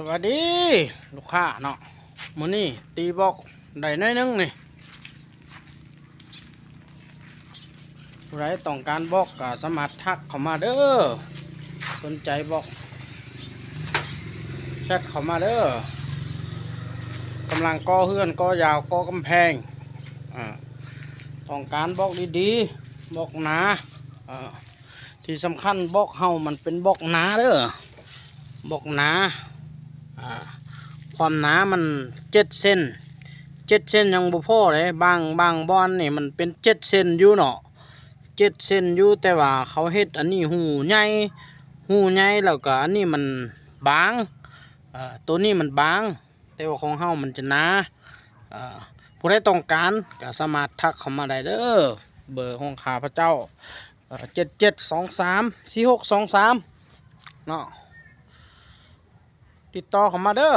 ສະບາຍດີລູກຄ້າເນາະ, ມື້ນີ້ຕີບລັອກໄດ້ໜ້ອຍໜຶ່ງນີ້. ຜູ້ໃດຕ້ອງການບລັອກກໍສາມາດທັກເຂົ້າມາເດີ, ສົນໃຈບລັອກແຊັດເຂົ້າມາເດີ. ກຳລັງກໍ່ເຮືອນ ກໍ່ຢາວ ກໍ່ກຳແພງ, ອາ ຕ້ອງການບລັອກດີໆ ບລັອກໜາ, ອາ ທີ່ສຳຄັນບລັອກເຮົາມັນເປັນບລັອກໜາເດີ, ບລັອກໜາ, ອາ ຄວາມໜາມັນເຈັດເຊັນ, ເຈັດເຊັນຍັງບໍ່ພໍເດ້. ບາງ ບາງບ່ອນນີ້ມັນເປັນເຈັດເຊັນຢູ່ເນາະ, ເຈັດເຊັນຢູ່, ແຕ່ວ່າເຂົາເຮັດອັນນີ້ຮູໃຫຍ່, ຮູໃຫຍ່ ແລ້ວກໍອັນນີ້ມັນບາງ, ເອີ ໂຕນີ້ມັນບາງ, ແຕ່ວ່າຂອງເຮົາມັນຈະໜາ. ເອີ ຜູ້ໃດຕ້ອງການກໍສາມາດທັກເຂົ້າມາໄດ້ເດີ, ເບີຂອງຂ້າພະເຈົ້າ ເອີ ເຈັດເຈັດສອງສາມ ສີ່ຫົກສອງສາມເນາະ, ຕິດຕໍ່ເຂົ້າມາເດີ.